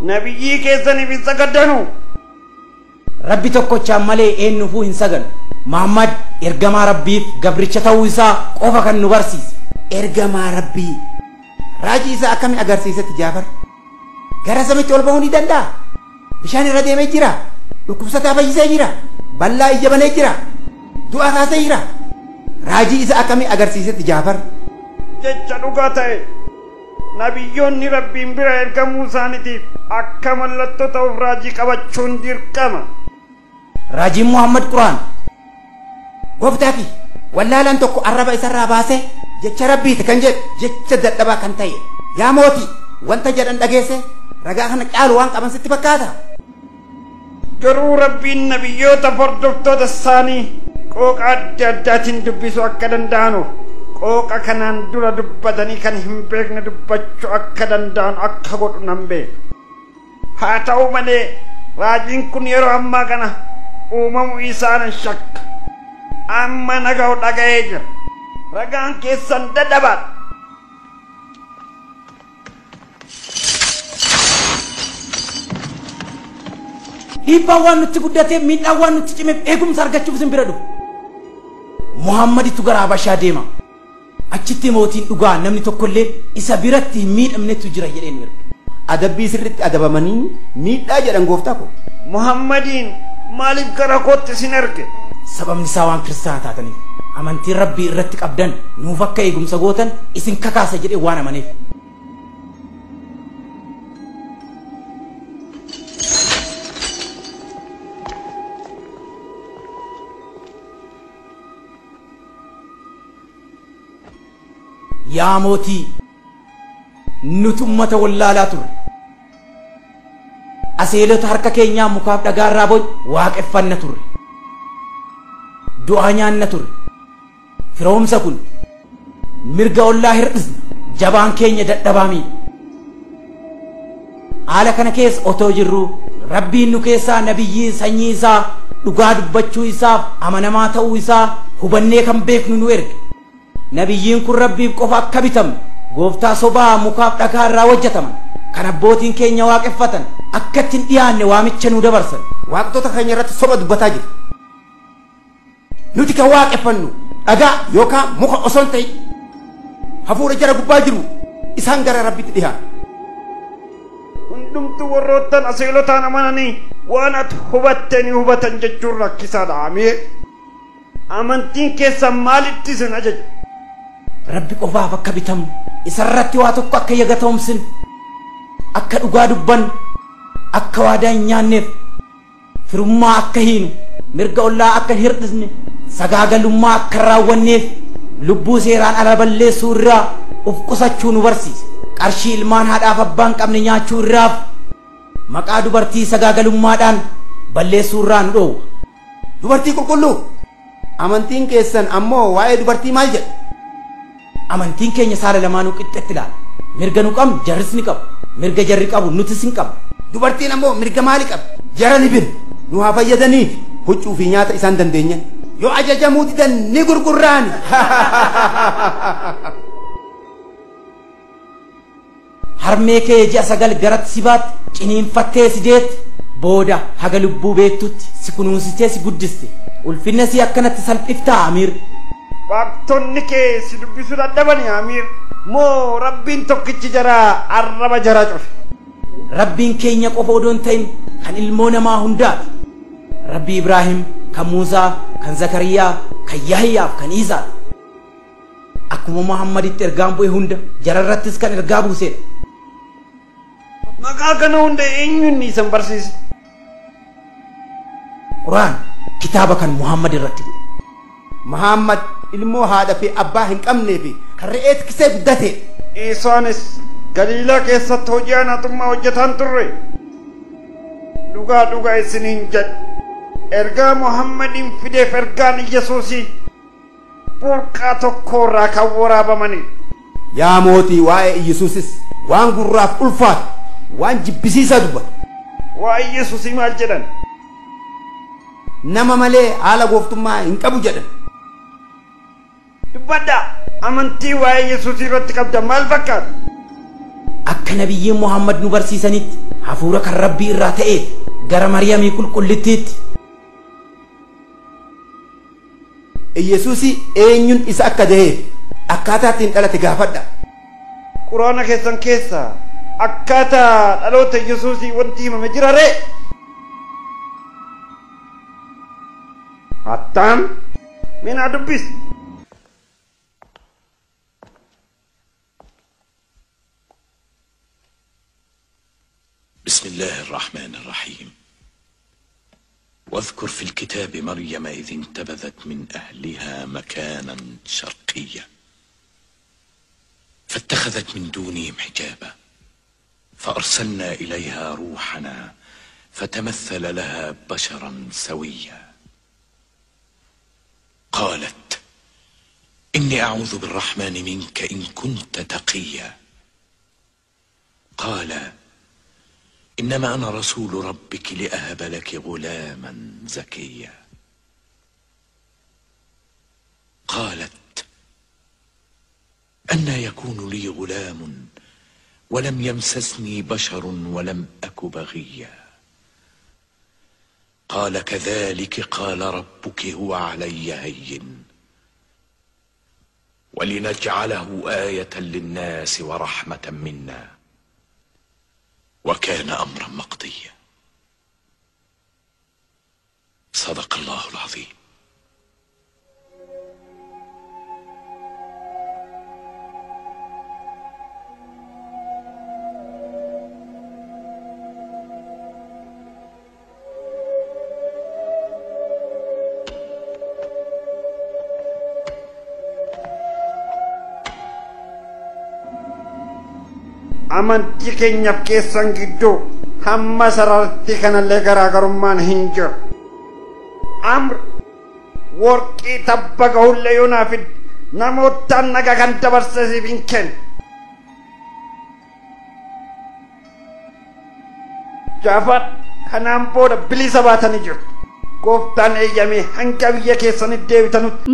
Nabiyyii keessaniif hin sagaddanu. Rabbi tokkochaan malee eenyufuu hin sagadu. Muhammad ergamaa Rabbiif gabricha ta'uu isaa qofa kan nu barsiise. Ergamaa Rabbii. Raajii isaa akkamiin agarsiisetti Jaafar? Gara samiitti ol bahuu ni danda'a. Bishaan irra deemee jira. Dhukkubsataa fayyisee jira. Bal'aa ija banee jira. Du'a kaasee jira. Raajii isaa akkamiin agarsiisetti Jaafar? Jecha dhugaa ta'e nabiyyoonni Rabbiin bira ergamuu isaaniitiif akka mallattoo ta'uuf raajii qabachuun dirqama. Raajiin Muhammad Quraan. Gooftaa fi wallaalaan tokko arraba isarraa baasee jecha Rabbiiti kan jedhu jecha dadhabaa kan ta'e. Yaa mootii wanta jedhan dhageesse ragaa kana caalu waan qaban sitti fakkaata. Garuu Rabbiin nabiyyoota hordoftoota isaanii qooqa adda addaatiin dubbisuu akka danda'anuuf qooqa kanaan dura dubbatanii kan hin beekne dubbachuu akka danda'an akka godhu nan beeka. Haa ta'u malee raajiin kun yeroo ammaa kana uumamuu isaa nan shakka. Amma naga'u dhaga'ee jira. Ragaan keessan dadhabaadha. Dhiibbaan waan nutti guddateef miidhaan waan nutti cimeef eegumsa argachuuf isin bira dhufu. Muhammaditu gara Habashaa deema. Achitti mootiin dhugaa namni tokkollee isa biratti hin miidhamnetu jira jedhee nu erge. Adabbii sirriitti adabamanii miidhaa jedhan gooftaa ko. Muhammadiin maaliif gara kootti isin erge? Sababni isaa waan kiristaana taataniif amantiin Rabbii irratti qabdan nuuf akka eegumsa gootan isin kakaasa jedhee waan amaneef. Yaa mootii, nuti uummata wallaalaa turre. Aseelota harka keenyaa mukaaf dhagaa irraa boci waaqeffanna turre. Du'aa nyaanna turre. Firoomsa kun mirga ollaa hir'isna, jabaan keenya dadhabaa miidha. Haala kana keessa otoo jirru Rabbiin nu keessaa nabiyyii sanyii isaa dhugaa dubbachuu isaaf amanamaa ta'uu isaa hubannee kan beeknu nu erge. Nabiyyiin kun Rabbiif qofa akka bitamnu gooftaa sobaa mukaaf dhagaa irraa hojjetaman kan abbootiin keenya waaqeffatan akka ittiin dhiyaanne waamicha nu dabarsan. Waaqtota keenya irratti soba dubbataa jiru. Nuti kan waaqeffannu dhagaa yookaan muka osoo hin ta'in hafuura jara gubbaa jiru isaan gara Rabbitti dhiyaatu. Hundumtuu warroottan aseelotaan amananii waan ati hubatte ni hubatan jechuun rakkisaadha Amiir. Amantiin keessan maalitti isin ajaja? Rabbi qofaaf akka bitamnu isarratti waa tokko akka yagatoomsinu akka dhugaa dubbannu akka waadaa hin nyaanneef firummaa akka hiinu mirga ollaa akka hin hir'isne sagaagalummaa akka hin raawwanneef lubbuu seeraan ala balleessuu irraa of qusachuu nu barsiise. Qarshii ilmaan haadhaaf abbaa hin qabne nyaachuu irraaf maqaa dubartii sagaagalummaadhaan balleessuu irraa nu dhoowwa. Dubartii qulqulluu amantiin keessan ammoo waa'ee dubartii maal jedha? Amantiin keenya saala lamaanuu qixxetti ilaala. Mirga nu qabnu jarris ni qabu. Mirga jarri qabu nutis hin qabnu. Dubartiin ammoo mirga maalii qabdi? Jara ni bin nu haa fayyadaniif huccuu fi nyaata isaan dandeenyan. Yoo ajajamuu didan ni gurgurraani. Harmee kee ji'a 9 garatti si baatte ciniinfattee si deette booda haga lubbuu beektutti si kunuunsitee si guddiste. Ulfinna si akkanatti salphiftaa Amiir. Waaqtonni kee si dubbisuu dadhabani Amiir. Moo Rabbiin tokkichi jaraa arraba jaraa cufe. Rabbiin keenya qofa odoo hin ta'in kan ilmoo namaa hundaati. Rabbi Ibraahim, kan Muusaa, kan Zakariyaa, kan Yahyaaf, kan Iisaati. Akkuma Muhammaditti ergaan bu'e hunda jararrattis kan ergaa buusedha. Maqaa kana hunda eenyuun isin barsiise? Quraan kitaaba kan Muhammad irratti bu'e. Muhammad ilmoo haadha fi abbaa hin qabnee fi kan re'ee tiksee guddate. Isaanis Galiilaa keessatti hojii anaatummaa hojjetan turre. Dhugaa dhugaa isiniin jedha. Ergaa Muhammadiin fideef ergaan Yesuusii burqaa tokko irraa kan waraabamani. Yaa mootii waa'ee Yesuusis waan gurraaf ulfaatu waan jibbisiisaa dubbata. Waa'ee Yesuusii maal jedhan? Nama malee haala gooftummaa hin qabu jedhan. Dubbadhaa! Amantii waa'ee Yesuusii irratti qabdan maal fakkaata? Akka nabiyyiin Muhammad nu barsiisanitti hafuura kan Rabbii irraa ta'eef gara Maryamii qulqullittiitti. Yesuusi eenyuun isa akka ta'eef akkaataa ittiin dhalate gaafadha. Quraana keessan keessa akkaataa dhaloota Yesuusii wanti himame jira ree? Attaan minaa dubbisi. بسم الله الرحمن الرحيم. واذكر في الكتاب مريم إذ انتبذت من أهلها مكانا شرقيا فاتخذت من دونهم حجابا فأرسلنا إليها روحنا فتمثل لها بشرا سويا. قالت إني أعوذ بالرحمن منك إن كنت تقيا. قال إنما أنا رسول ربك لأهب لك غلاما زكيا. قالت أنى يكون لي غلام ولم يمسسني بشر ولم أك بغيا. قال كذلك قال ربك هو علي هين ولنجعله آية للناس ورحمة منا وكان أمرا مقضيا. صدق الله العظيم. Amantii keenyaaf keessan gidduu hamma sarartii kanallee garaagarummaan hin jiru. Amr worqii tabba gahullee yoo naaf fidde namootaan nagaa kan dabarse siif hin kennu. Jaafar kanaan booda bilisa baatanii jirtu. Gooftaan eeyyamee hanga biyya keessanitti deebitanutti.